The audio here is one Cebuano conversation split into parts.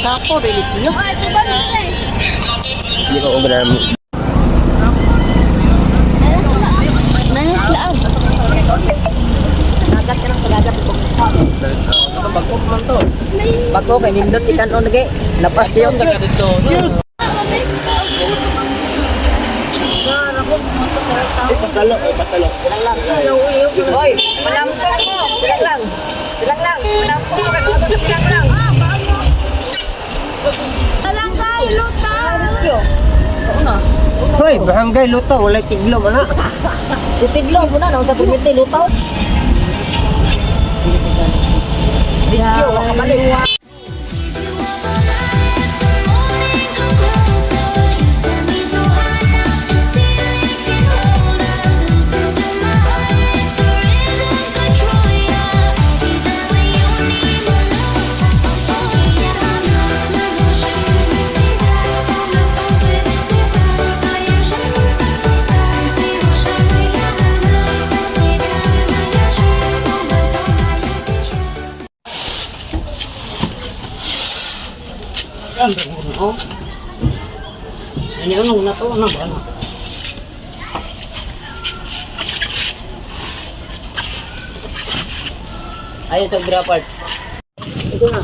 Sako, release niyo. Hindi ko ubra. Nanas laag. Dagat ka ng pagagat. Bago man to. Bago kay nindot ikan on lagi. Lapas kayo. Eh, pasalo, eh, pasalo. Hoy, manampok mo. Bilang lang. Bilang lang. Manampok mo kay bago sa bilang lang. Barangay Luta. Hoy, barangay Luto, walay tiglo man na. Titiglo mo na, nang sa tumiti lutaw. Bisyo, wakabalik. Ano ano na to ano ba? Ayun sa part. Ito na.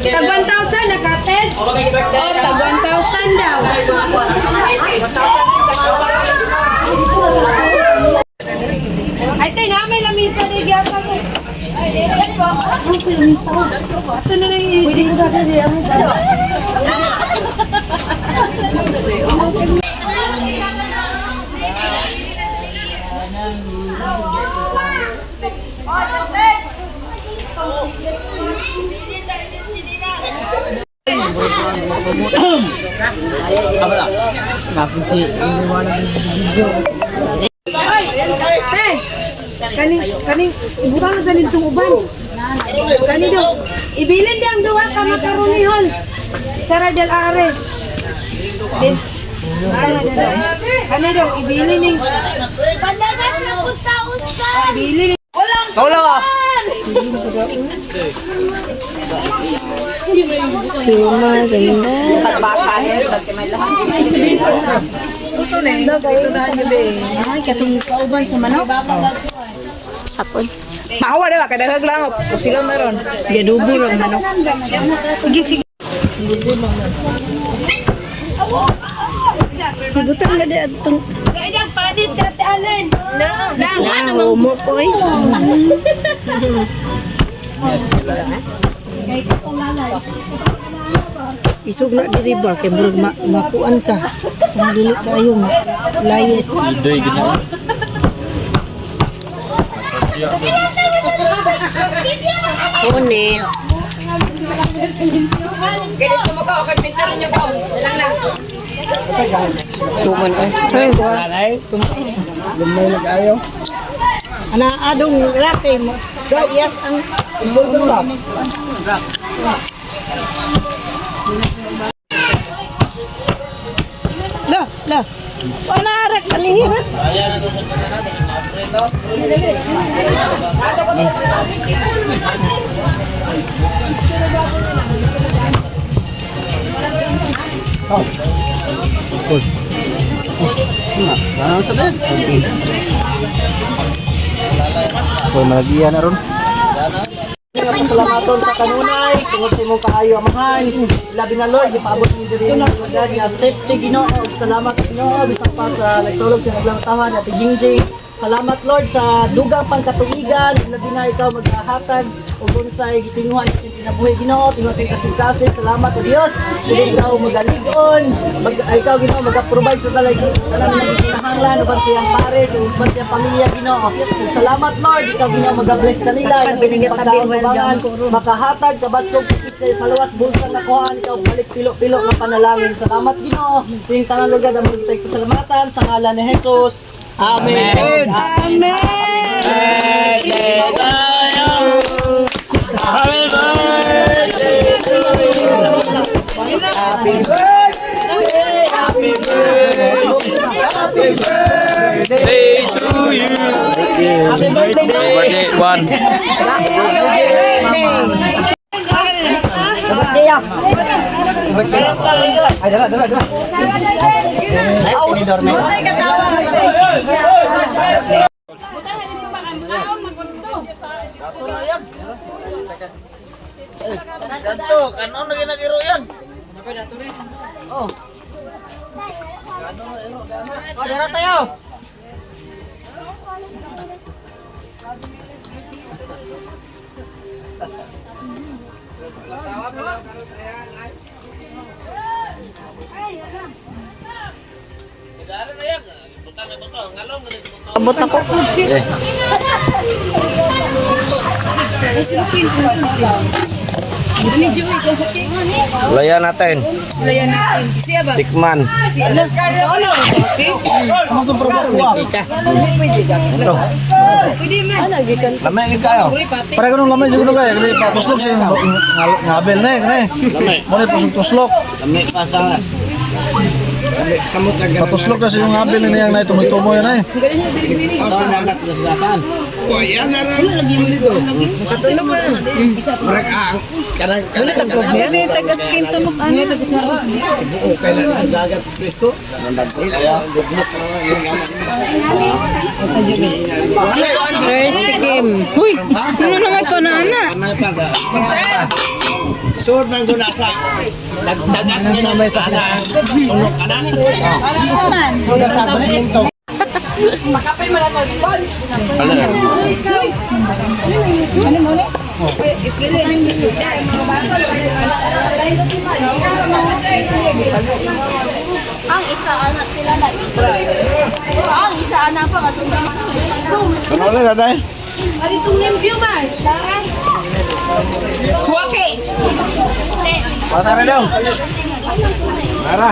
Tag 1,000 nakated? Oh, tag 1,000 daw. Ay, tay, na may lamisa di gyapa mo. Ito na lang yung easy. Te, kaning, kaning, ibutang sa nitong uban. Kani do, ibilin di ang duwa ka makarunihon. Sara del Are. Din. Sara del Are. Kani do, ibilin ning, Padagat na po sa uskan. ibilin ning. Walang Wala ka. Maawa di ba? Kadagag lang. O sila meron. Gadubo lang manok. Sige, sige. Butang na di atong Kaya padit sa Ate Allen. Lang. humok oy. Isog na diri ba kay murag makuan ka. Kung dili kayo ma layas. Idoy gina. One. Tuman ay. Lumay nag-ayaw. Ana adong laki mo. Layas ang La, la. Panarak kalihim. Ano sa din? Hoy, malagian na ron. Pasalamaton sa kanunay, tungod sa imong kaayo amahan. Labi na Lord, ipaabot ni diri nga nga safety Ginoo. Ug salamat Ginoo bisan pa sa nagsulog sa naglang tahan at Jingjing. Salamat Lord sa dugang pangkatuigan, labi na ikaw maghahatag ug unsay gitinguhan sa kinabuhi Ginoo, tinguhan sa kasing-kasing. Salamat o Dios. Ug ikaw magalig-on, ikaw Ginoo maga-provide sa talay tanan nga kinahanglan uban sa iyang pares, uban sa iyang pamilya Ginoo. Ug salamat Lord, ikaw Ginoo maga-bless kanila, ikaw pagkaon makahatag kabaskog. kay paluwas bulsa nakuhaan ikaw balik pilo-pilo nga panalangin. Salamat Ginoo. Ting tanan lugar among gipagpasalamatan sa ngalan ni Jesus. Amen. Amen. Happy birthday! Happy birthday! Happy birthday to you. Happy birthday! Birthday, one. Birthday ah! Birthday! Ay, dala, dala, dala. Ay, tinidor na yun. Ganto, kanon na ginagiro yan. Oh. Oh, dara tayo. Idara na yan. Butang na butang. Ngalong ganito butang. Abot ako. Layan natin. Sulayan natin. Siya ba? Tikman. Si ano? Ito. Pwede man. Lamay yun kayo. Pare ko nung lamay siguro kay kay patuslok siya ngabel na eh kay. Mo na tuslok. Lamay pa sa... Patuslok kasi yung ngabel niya na tumoy-tumoy na eh. Ito ang dagat gasgasan. Grabe, taga-skin to mo. Ano? First game. Huy, ano naman pa na ana? Ano pa ba? Sur nang doon nasa nagdagas na na may pana. Tulok ka na. Ang isa anak sila na. Ang isa anak pa katong Ano ulit tatay? Ano itong limpyo, Mars? Taas. Patara daw. Tara.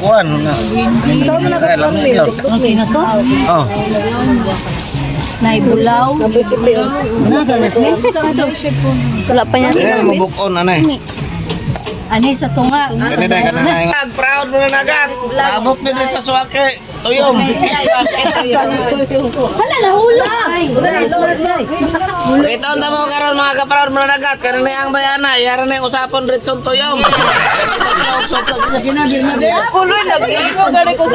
Kuan na. Ay, lamay yun. Oh. Naibulaw. Wala pa niya. Dili na mabukon anay. Ani sa tunga. Kani dai kana na. Proud mo na nagat. Abot mi diri sa Suwake. Tuyom. Hala nahulog. Ito ang damo karon mga ka-proud mo na nagat. Kani na ang bayana, yara na yung usapon ritson tuyom.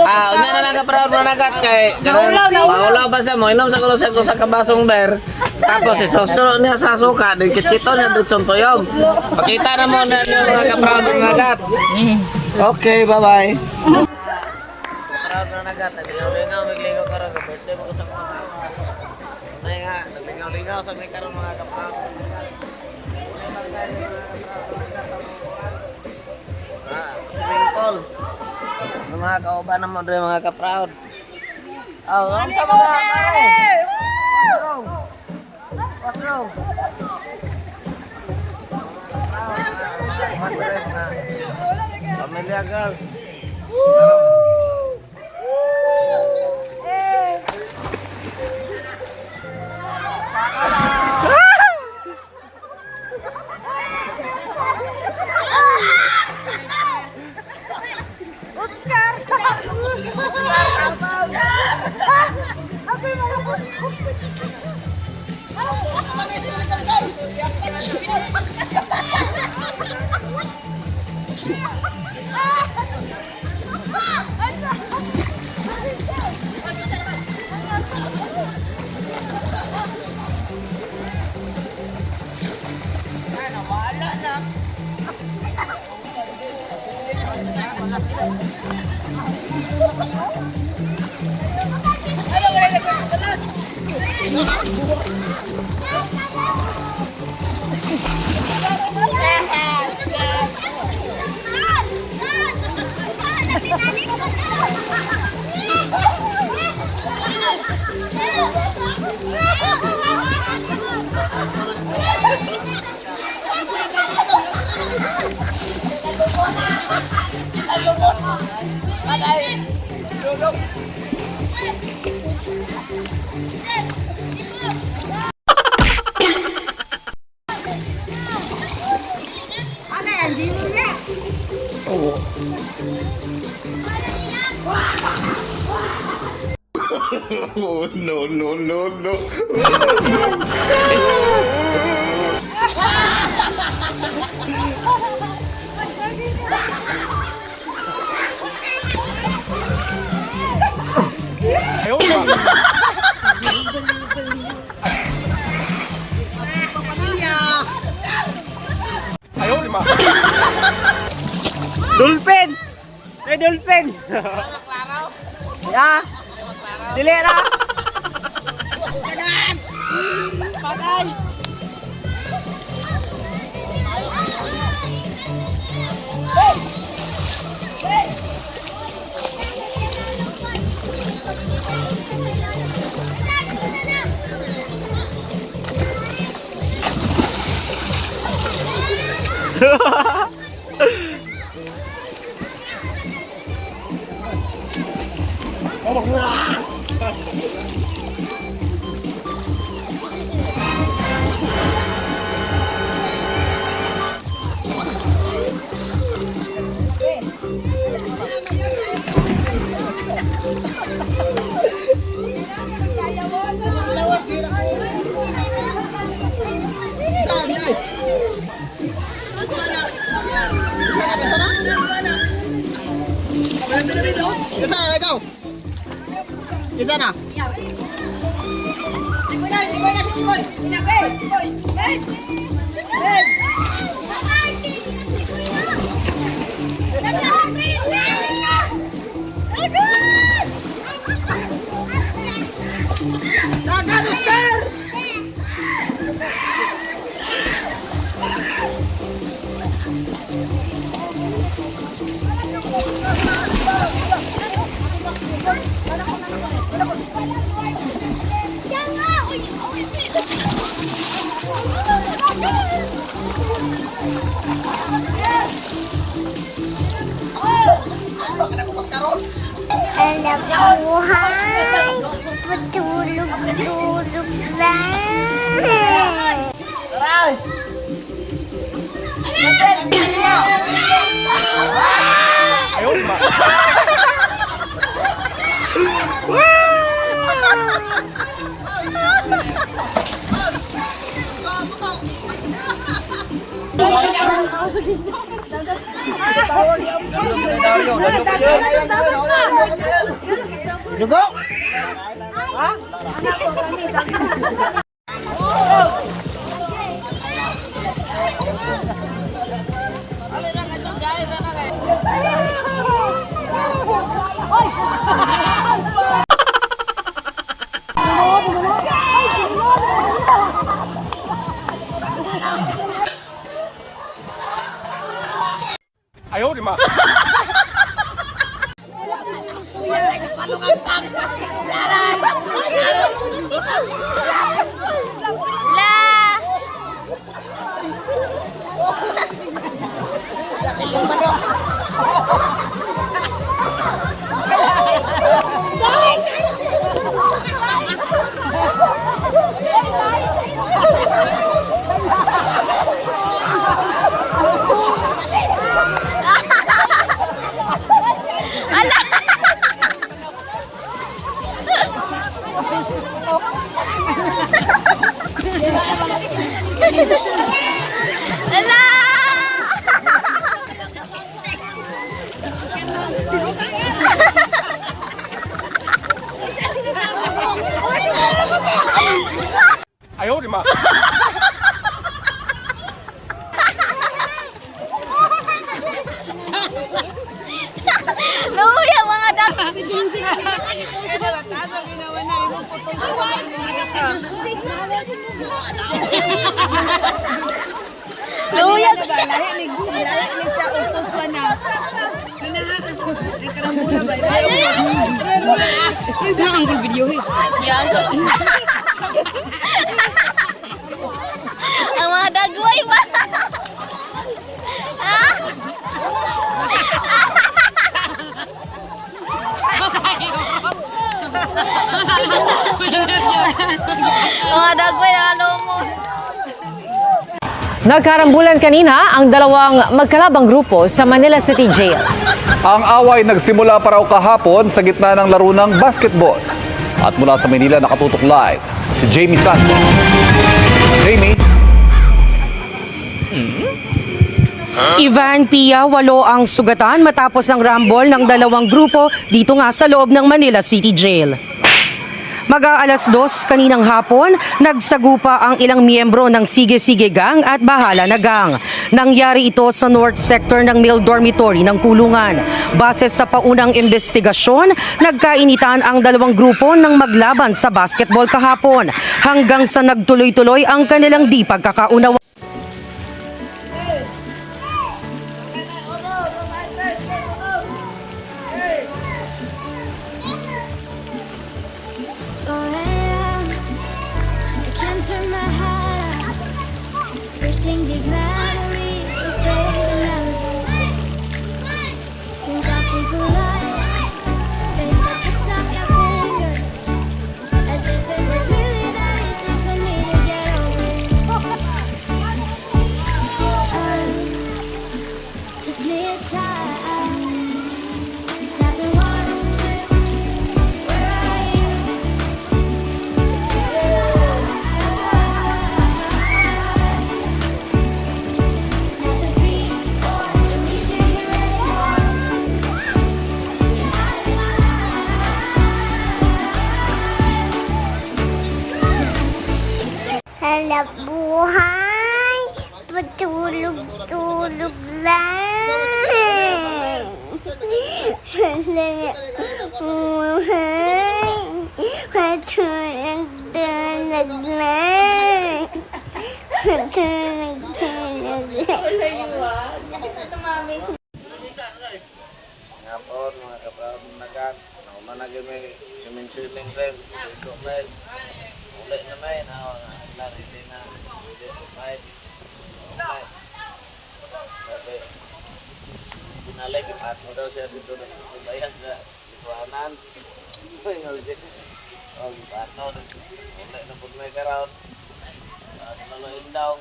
Ah, unya na lang ka-proud mo na nagat kay kanang maulaw ba siya mo inom sa kuno sa sa kabasong beer. Tapos isusulo niya sa suka, din kito niya ritson tuyom. Pakita na mo na niyo mga ka-proud mo na nagat. Okay, bye-bye. Proud na nagat, naglingaw-lingaw, miglingaw karon sa birthday mo ko sa mga Nay nga, naglingaw-lingaw sa may karon mga ka-proud. Ah, swimming pool. Ano mga kauban mo dre mga ka-proud. Oh, ang sa mga pare. What's wrong? What's wrong? Pamilya girl. Thank you. No, no, no, no. Dolphin! May dolphin! Ya! Dili na! Isa na, ikaw. Isa na. Alam buhay, patulog-tulog lang. Dugo! Ala! Luya mga dak. Luya. Ang mga dagway ba? Ah! Mga dagway, nakalumon. Nagkarambulan kanina ang dalawang magkalabang grupo sa Manila City Jail. Ang away nagsimula pa raw kahapon sa gitna ng laro ng basketball. At mula sa Manila, nakatutok live si Jamie Santos. Jamie? Ivan, Pia, walo ang sugatan matapos ang rumble ng dalawang grupo dito nga sa loob ng Manila City Jail. Mag-aalas 2 kaninang hapon, nagsagupa ang ilang miyembro ng Sige Sige Gang at Bahala na Gang. Nangyari ito sa north sector ng male dormitory ng kulungan. Base sa paunang investigasyon, nagkainitan ang dalawang grupo ng maglaban sa basketball kahapon hanggang sa nagtuloy-tuloy ang kanilang di pagkakaunawa. I can't turn my head off. Pushing these memories to fade away. Think I feel alive. They said to snap your fingers, as if it was really that easy for me to get over. I just need time. Snapping one, two. Where are you? Hanap buhay, patulog-tulog lang. Hanap buhay, patulog-tulog lang. Patulog-tulog lang. Ngapon, mga kapraw nagat. Nauma na kami, swimming-swimming rin. Ito may, uli na may, na, ready na. Ready to fight. Okay. Sabi, pinalik, ipat mo daw siya dito na bayan sa likuanan. Ay, nga siya. Oh, ipat mo. Uli na po may karoon. Laloin daw.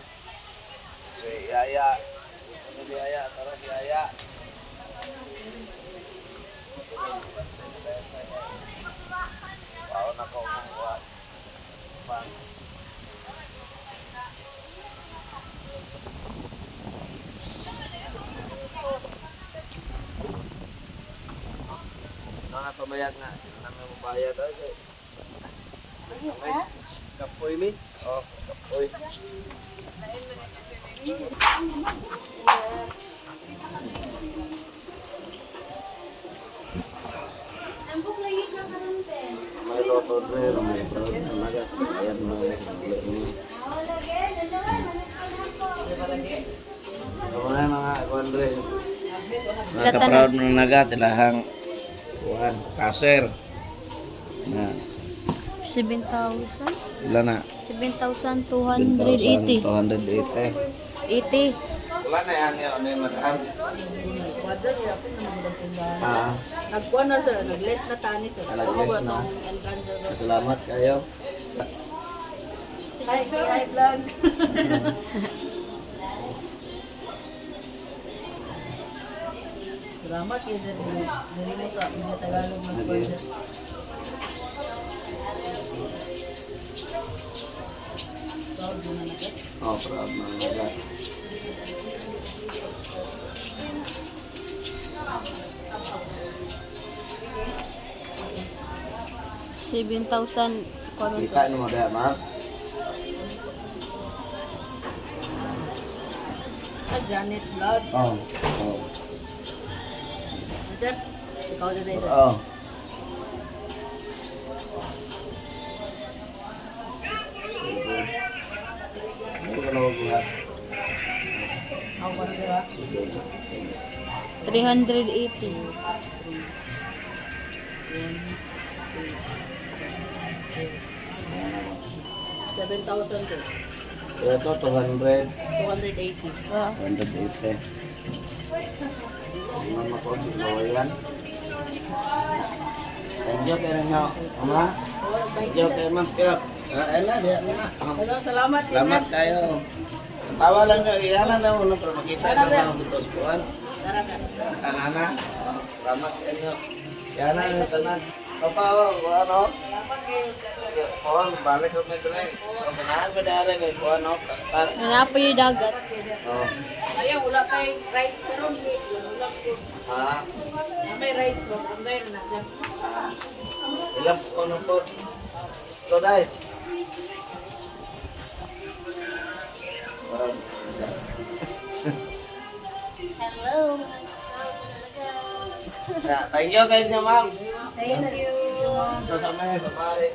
Si Yaya. Ano si Yaya? Tara si Yaya. Baon ako kung kuwan. Pang. Ano na pabayag na? Hindi namin mabayad. Ay, kapoy mi? Oh, kapoy. May loto dre, may naga. Ayan mo. Ako na mga kuan dre. Mga kaproud ng naga, tilahang kuan, kaser. Na, 7,000? ilan na? 7,280. 280. 80. Wala na yan yun, ano yung madam? Ah, Nagkuan na sir, nag-less na tani sir. nag-less na. Salamat kayo. Hi, hi, vlog. Salamat kay sir. Diri mo sa mga Tagalog na sir. Oh, proud na naga. 7,000. Kita ni mo dahil, ma'am. Janet Vlog. Oh, oh. Sir, ikaw dyan sir. Oh. Ano ka na magbuhat? Ako ba diba? 380. 7,000 sir. Ito, 200. 280. 280. Mama ko, yan. Thank you, pero nga, mama. Thank you, kay ma'am. Kirap. Ay na, diya na. Salamat. Salamat kayo. Tawa lang nyo, iyanan na muna para makita na mga butos kuan. Tanana. Salamat sa inyo. Iyanan na tanan. Papa, oh, ano? Kuan, balik ko may tulay. Ganahan ko dara kay kuan, no? Paspar. Wala pa yung dagat. Oh. Ayaw, wala tayong rights karon. Wala ko. Ha? May rights ba? Barangay na nasa. Ilang ko no po. So, dai. Hello. Yeah, thank you kayo, ma'am. Thank you. Ito sa may, bye-bye.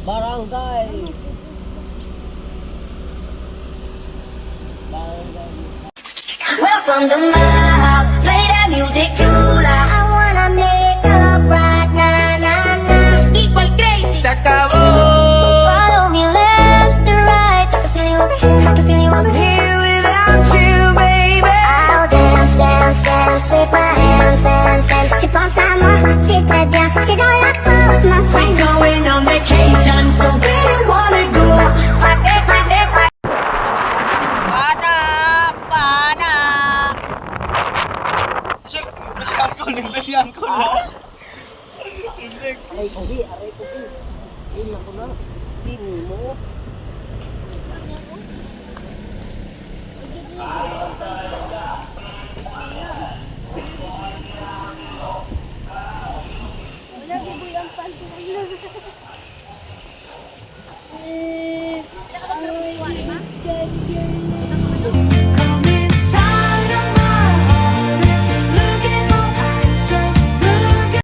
Barangay. Welcome to my house. Play that music too loud. I wanna make up right now, nah, nah. Equal crazy. Se acabó. Follow me left to right. I can feel you over here. I can feel you over here without you, baby. I'll dance, dance, dance with my hands, dance, dance. Tu penses à moi, c'est très bien. C'est dans la peau, ma We're going on vacation, so where you wanna go? Panak! Panak! Aray ko, bi. Aray ko, bi. Di na ko na. Di ni mo. Wala, gibuy ang pansin. Eh,